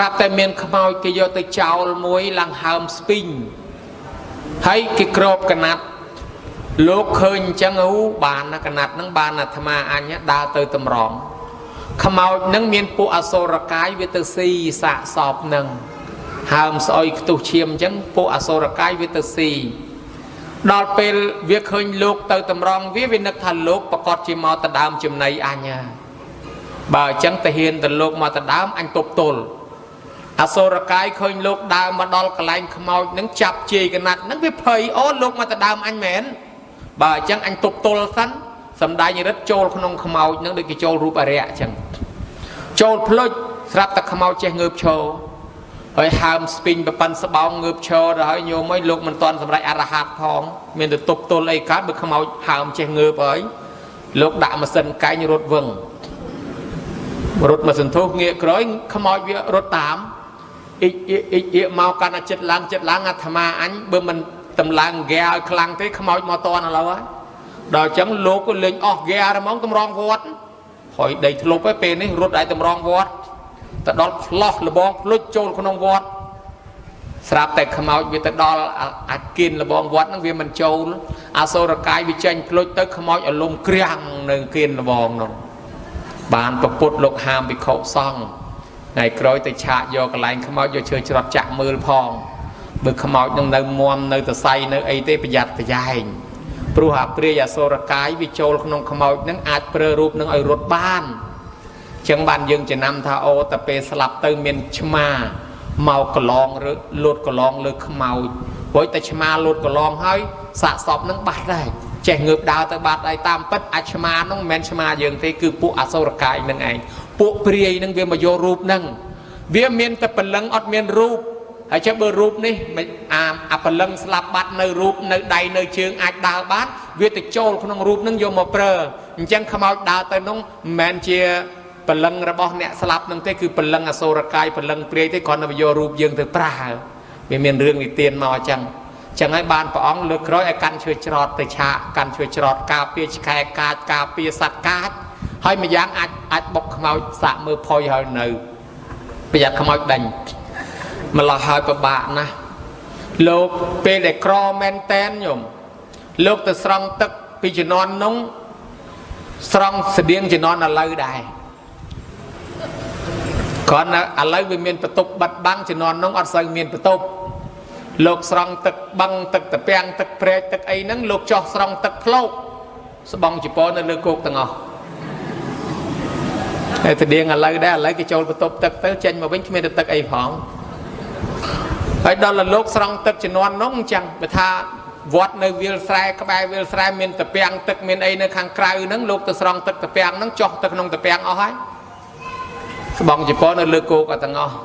ប្រាប់តែមានខ្មោចគេយកទៅចោលមួយឡើងហើមស្ពីងហើយគេក្របកណាត់លោកឃើញអញ្ចឹងអូបានណាកណាត់ហ្នឹងបានអាត្មាអញដើរទៅតម្រង់ខ្មោចហ្នឹងមានពួកអសុរកាយវាទៅស៊ីសាកសពហ្នឹងហើមស្អុយខ្ទុះឈាមអញ្ចឹងពួកអសុរកាយវាទៅស៊ីដល់ពេលវាឃើញលោកទៅតម្រង់វាវានឹកថាលោកប្រកាសជាមកដដើមចំណីអញបើអញ្ចឹងទៅហ៊ានទៅលោកមកដដើមអញទប់ទល់អសុរកាយឃើញលោកដើរមកដល់កន្លែងខ្មោចនឹងចាប់ជាយកណាត់នឹងវាភ័យអូលោកមកដដើមអញមែនបើអញ្ចឹងអញទប់ទល់សិនសំដែងរិទ្ធចូលក្នុងខ្មោចនឹងដូចគេចូលរូបអរិយអញ្ចឹងចូលភ្លុចស្រាប់តែខ្មោចចេះងើបឈរហើយហើមស្ពីងប្រប៉ិនស្បោងងើបឈរទៅហើយញោមអើយលោកមិនទាន់សម្រេចអរហត្តផងមានតែទប់ទល់អីកើតបើខ្មោចហើមចេះងើបហើយលោកដាក់ម៉ាស៊ីនកែងរត់វឹងរត់មកសន្ធុះងាកក្រោយខ្មោចវារត់តាមអ៊ីកអ៊ីកអ៊ីកអៀកមកកាន់តែចិត្តឡើងចិត្តឡើងអាត្មាអញបើមិនតម្លើងហ្គាឲ្យខ្លាំងទេខ្មោចមកតន់ឥឡូវហើយដល់អញ្ចឹងលោកក៏លេងអស់ហ្គាហ្មងតម្រងវត្តហើយដីធ្លុបហើយពេលនេះរត់ឲ្យតម្រងវត្តទៅដល់ផ្លោះលបងភ្លុចចូលក្នុងវត្តស្រាប់តែខ្មោចវាទៅដល់អាគៀនលបងវត្តហ្នឹងវាមិនចូលអសុរកាយវាចេញភ្លុចទៅខ្មោចអលំក្រាំងនៅគៀនលបងនោះបានប្រពុតលោកហាមភិក្ខុសង្ឃថ្ងៃក្រោយទៅឆាកយកកន្លែងខ្មោចយកឈើច្រត់ចាក់មើលផងបើខ្មោចនឹងនៅមមនៅតសៃនៅអីទេប្រយ័ត្នប្រយែងព្រោះអាព្រាយអសុរកាយវាចូលក្នុងខ្មោចនឹងអាចប្រើរូបនឹងឲ្យរត់បានចឹងបានយើងចំណាំថាអូតែពេលស្លាប់ទៅមានឆ្មាមកកឡងឬលូតកឡងលើខ្មោចព្រោះតែឆ្មាលូតកឡងហើយសាកសពនឹងបាត់ដែរចេះងើបដើរទៅបាត់ហើយតាមពិតអាឆ្មានោះមិនមែនឆ្មាយើងទេគឺពួកអសុរកាយនឹងឯងពួកព្រាយនឹងវាមកយករូបនឹងវាមានតែព្រលឹងអត់មានរូបហើយចេះបើរូបនេះអាអាព្រលឹងស្លាប់បាត់នៅរូបនៅដៃនៅជើងអាចដើរបានវាទៅចូលក្នុងរូបនឹងយកមកប្រើអញ្ចឹងខ្មោចដើរទៅនោះមិនមែនជាព្រលឹងរបស់អ្នកស្លាប់នឹងទេគឺព្រលឹងអសុរកាយព្រលឹងព្រាយទេគ្រាន់តែយករូបយើងទៅប្រើវាមានរឿងនិទានមកអញ្ចឹងចឹងហើយបានព្រះអង្គលើកក្រោយឲ្យកាន់ឈើច្រត់ទៅឆាកកាន់ឈើច្រត់ការពារឆ្កែកាចការពារសត្វកាចហើយម្យ៉ាងអាចអាចបុកខ្មោចសាក់មើលផុយហើយនៅប្រយ័ត្នខ្មោចដេញម្លោះហើយពិបាកណាស់លោកពេលដែលក្រមែនតែនញោមលោកទៅស្រង់ទឹកពីជំនាន់នោះស្រង់ស្តៀងជំនាន់ឥឡូវដែរគ្រាន់តែឥឡូវវាមានបន្ទប់បិទបាំងជំនាន់នោះអត់សូវមានបន្ទប់លោកស្រង់ទឹកបឹងទឹកតាពាំងទឹកព្រែកទឹកអីហ្នឹងលោកចោះស្រង់ទឹកផ្លោកស្បង់ជីពនៅលើគោកទាំងអស់ហើយស្តៀងឥឡូវដែរឥឡូវគេចូលបន្ទប់ទឹកទៅចេញមកវិញគ្មានទឹកអីផងហើយដល់លោកស្រង់ទឹកជំនាន់នោះអញ្ចឹងបើថាវត្តនៅវាលស្រែក្បែរវាលស្រែមានតាពាំងទឹកមានអីនៅខាងក្រៅហ្នឹងលោកទៅស្រង់ទឹកតាពាំងហ្នឹងចោះទៅក្នុងតាពាំងអស់ហើយស្បង់ជីពនៅលើគោកអត់ទាំងអស់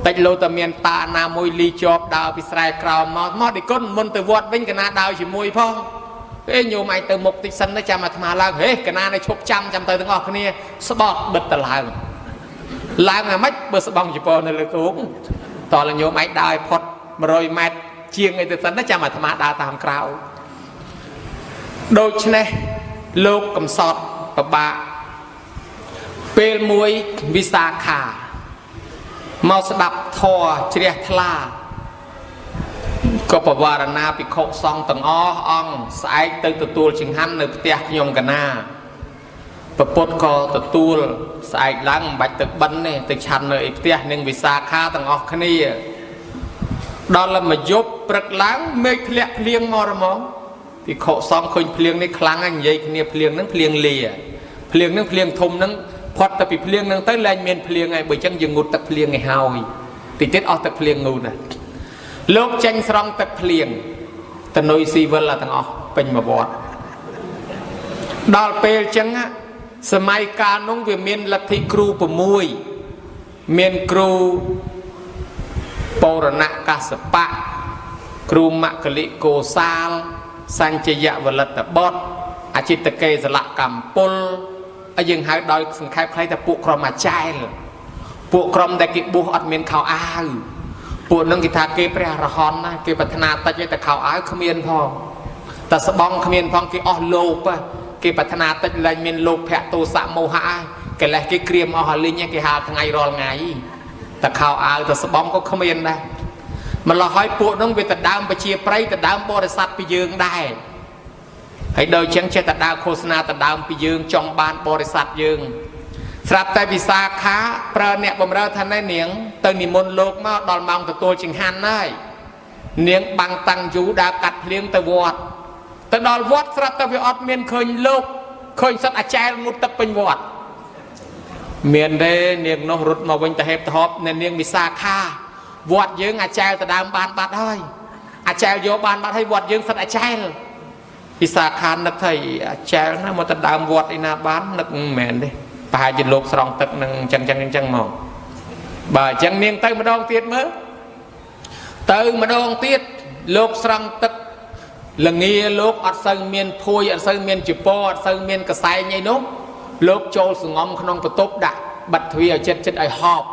តិចលោតែមានតាណាមួយលីជាប់ដើរពីស្រែក្រោមមកមកឌីគុណមុនទៅវត្តវិញកណាដើរជាមួយផងអេញោមឯងទៅមុខតិចសិនទៅចាំអាត្មាឡើងហេកណានៅឈប់ចាំចាំទៅទាំងអស់គ្នាស្បត់បិទទៅឡើងឡើងអាម៉េចបើស្បង់ជីពនៅលើគោកតោះញោមឯងដើរឲ្យផុត100ម៉ែត្រជាងអីទៅសិនទៅចាំអាត្មាដើរតាមក្រោយដូច្នេះលោកកំសត់ពិបាកពេលមួយវិសាខាមកស្ដាប់ធម៌ជ្រះថ្លាក៏បវរណាភិក្ខុសង្ឃទាំងអស់អង្គស្អែកទៅទទួលចង្ហាន់នៅផ្ទះខ្ញុំកណាពពុទ្ធក៏ទទួលស្អែកឡើងមិនបាច់ទៅបិណ្ឌទេទៅឆាន់នៅឯផ្ទះនឹងវិសាខាទាំងអស់គ្នាដល់មកយប់ព្រឹកឡើងមេឃធ្លាក់ភ្លៀងមករមងភិក្ខុសង្ឃឃើញភ្លៀងនេះខ្លាំងហើយនិយាយគ្នាភ្លៀងហ្នឹងភ្លៀងលាភ្លៀងហ្នឹងភ្លៀងធំហ្នឹងផុតទៅពីភ្លៀងហ្នឹងទៅលែងមានភ្លៀងហើយបើអញ្ចឹងយើងងូតទឹកភ្លៀងឲ្យហើយតិចទៀតអស់ទឹកភ្លៀងងូតណាលោកចេញស្រង់ទឹកភ្លៀងតនុយស៊ីវិលទាំងអស់ពេញមួយវត្តដល់ពេលអញ្ចឹងសម័យកាលនោះវាមានលទ្ធិគ្រូ6មានគ្រូបរណកសបៈគ្រូមកលិកោសាលសញ្ជយវលិតបុត្រអចិត្តកេសលកម្មពលហើយយើងហៅដោយសង្ខេបខ្លីថាពួកក្រុមអាចែលពួកក្រុមដែលគេបួសអត់មានខោអាវពួកនឹងគេថាគេព្រះរហន្តណាគេប្រាថ្នាតិចតែខោអាវគ្មានផងតែស្បង់គ្មានផងគេអស់លោភគេប្រាថ្នាតិចលែងមានលោភៈទោសៈមោហៈកិលេសគេក្រៀមអស់ឲ្យលីងគេហាលថ្ងៃរាល់ថ្ងៃ តែខោអាវទៅស្បងក៏គ្មានដែរម្ល៉េះហើយពួកនោះវាទៅដើមប្រជាប្រិយទៅដើមបរិស័ទពីយើងដែរហើយដូចចឹងចេះតែដើរឃោសនាទៅដើមពីយើងចង់បានបរិស័ទយើងស្រាប់តែវិសាខាប្រើអ្នកបំរើថាណែនាងទៅនិមន្តលោកមកដល់ម៉ោងទទួលចង្ហាន់ហើយនាងបាំងតាំងយូរដើរកាត់ភ្លៀងទៅវត្តទៅដល់វត្តស្រាប់តែវាអត់មានឃើញលោកឃើញសត្វអាចែលងូតទឹកពេញវត្តមានទេនាងនោះរត់មកវិញទៅហេបទៅហបអ្នកនាងវិសាខាវត្តយើងអាចែលទៅដើមបានបាត់ហើយអាចែលយកបានបាត់ហើយវត្តយើងសត្វអាចែលវិសាខានឹកថាអាចែលណាមកទៅដើមវត្តឯណាបាននឹកមិនមែនទេប្រហែលជាលោកស្រង់ទឹកនឹងអញ្ចឹងអញ្ចឹងមកបើអញ្ចឹងនាងទៅម្ដងទៀតមើលទៅម្ដងទៀតលោកស្រង់ទឹកលងាលោកអត់សូវមានភួយអត់សូវមានជពរអត់សូវមានកសែងអីនោះលោកចូលសងំក្នុងបន្ទប់ដាក់បិទទ្វារឲ្យចិត្តចិត្តឲ្យហប់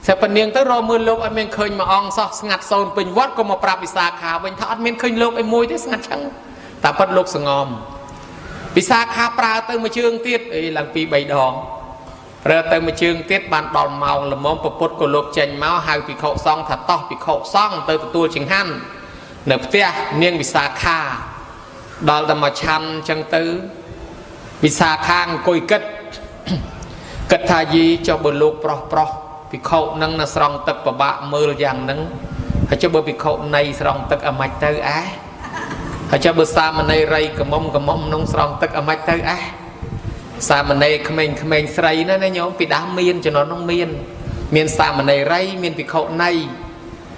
សេពនាងទៅរកមើលលោកអត់មានឃើញមួយអង្គសោះស្ងាត់សូន្យពេញវត្តក៏មកប្រាប់វិសាខាវិញថាអត់មានឃើញលោកអីមួយទេស្ងាត់ឆឹងតែប៉ិតលោកសងំវិសាខាប្រើទៅមួយជើងទៀតអីឡើងពីរបីដងប្រើទៅមួយជើងទៀតបានដល់ម៉ោងល្មមពពុទ្ធក៏លោកចេញមកហៅភិក្ខុសង្ឃថាតោះភិក្ខុសង្ឃទៅទទួលចង្ហាន់នៅផ្ទះនាងវិសាខាដល់តែមកឆាន់អញ្ចឹងទៅវិសាខាអង្គុយគិតគិតថាយីចុះបើលោកប្រុសប្រុសភិក្ខុនឹងនៅស្រង់ទឹកពិបាកមើលយ៉ាងហ្នឹងហើយចុះបើភិក្ខុនៃស្រង់ទឹកអាម៉េចទៅអែហើយចុះបើសាមណេររីកមុំកមុំក្នុងស្រង់ទឹកអាម៉េចទៅអែសាមណេរក្មេងក្មេងស្រីណាណាញោមពីដាស់មានជំនាន់នោះមានសាមណេររីមានភិក្ខុនៃ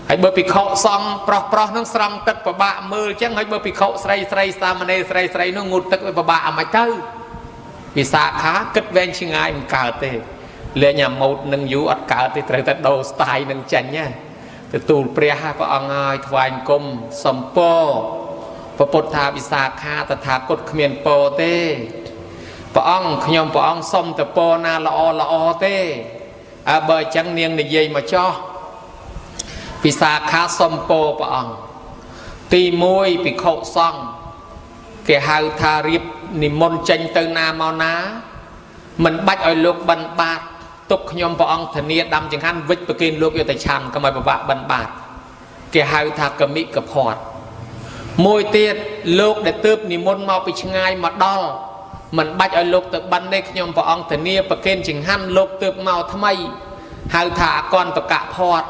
ហើយបើភិក្ខុសង្ឃប្រុសប្រុសនឹងស្រង់ទឹកពិបាកមើលអញ្ចឹងហើយបើភិក្ខុស្រីស្រីសាមណេរស្រីស្រីនោះងូតទឹកវាពិបាកអាម៉េចទៅវិសាខាគិតវែងឆ្ងាយមិនកើតទេលេងអាម៉ូតនឹងយូរអត់កើតទេត្រូវតែដូរស្ទាយនឹងចាញ់ណាទទួលព្រះព្រះអង្គហើយថ្វាយអង្គមសំពរព្រះពុទ្ធថាវិសាខាតថាគតគ្មានពរទេព្រះអង្គខ្ញុំព្រះអង្គសុំតែពរណាល្អល្អទេអើបើអញ្ចឹងនាងនិយាយមកចោះវិសាខាសុំពរព្រះអង្គទី1ភិក្ខុសង្ឃគេហៅថារៀបនិមន្តចេញទៅណាមកណាមិនបាច់ឲ្យលោកបិណ្ឌបាតទុកខ្ញុំព្រះអង្គធានាដាំចង្ហាន់វិច្ចប្រគេនលោកយកទៅឆាន់កុំឲ្យពិបាកបិណ្ឌបាតគេហៅថាកមិកភ័តមួយទៀតលោកដែលទើបនិមន្តមកពីឆ្ងាយមកដល់មិនបាច់ឲ្យលោកទៅបិណ្ឌទេខ្ញុំព្រះអង្គធានាប្រគេនចង្ហាន់លោកទើបមកថ្មីហៅថាអកន្តកភ័ត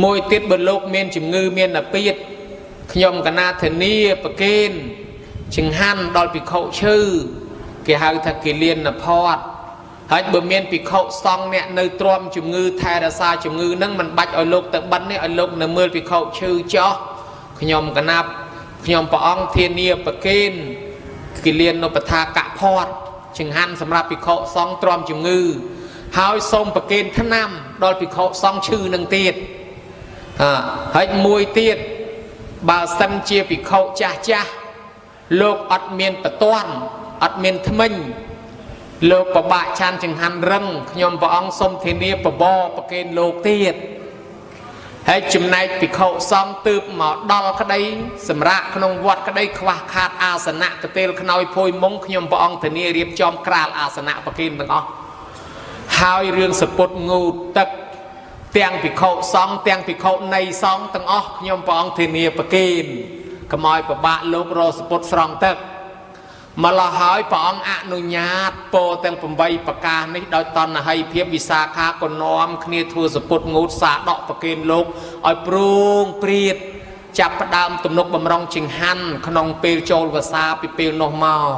មួយទៀតបើលោកមានជំងឺមានអាពាធខ្ញុំកណាធានាប្រគេនចង្ហាន់ដល់ភិក្ខុឈឺគេហៅថាគិលានភ័តហើយបើមានភិក្ខុសង្ឃអ្នកនៅទ្រាំជំងឺថែរក្សាជំងឺនឹងមិនបាច់ឲ្យលោកទៅបិណ្ឌទេឲ្យលោកនៅមើលភិក្ខុឈឺចោះខ្ញុំកណាខ្ញុំព្រះអង្គធានាប្រគេនគិលានុបដ្ឋាកភ័តចង្ហាន់សម្រាប់ភិក្ខុសង្ឃទ្រាំជំងឺហើយសូមប្រគេនថ្នាំដល់ភិក្ខុសង្ឃឈឺនឹងទៀតហើយមួយទៀតបើសិនជាភិក្ខុចាស់ចាស់លោកអត់មានបតាន់អត់មានថ្មិញលោកពិបាកឆានចង្ហាន់រឹងខ្ញុំព្រះអង្គសូមធានាបបរប្រគេនលោកទៀតហើយចំណែកភិក្ខុសង្ឃទើបមកដល់ក្តីសម្រាប់ក្នុងវត្តក្តីខ្វះខាតអាសនៈកទេលខ្នើយភួយមុងខ្ញុំព្រះអង្គធានារៀបចំក្រាលអាសនៈប្រគេនទាំងអស់ហើយរឿងសពុតងូតទឹកទាំងភិក្ខុសង្ឃទាំងភិក្ខុនៃសង្ឃទាំងអស់ខ្ញុំព្រះអង្គធានាប្រគេនកុំឲ្យពិបាកលោករកសពុតស្រង់ទឹកម្ល៉េះហើយព្រះអង្គអនុញ្ញាតពរទាំង8ប្រការនេះដោយតណ្ហីភាពវិសាខាក៏នាំគ្នាធ្វើសពុតងូតសាដកប្រគេនលោកឲ្យព្រងព្រាតចាប់ផ្ដើមទំនុកបំរុងចង្ហាន់ក្នុងពេលចូលវស្សាពីពេលនោះមក។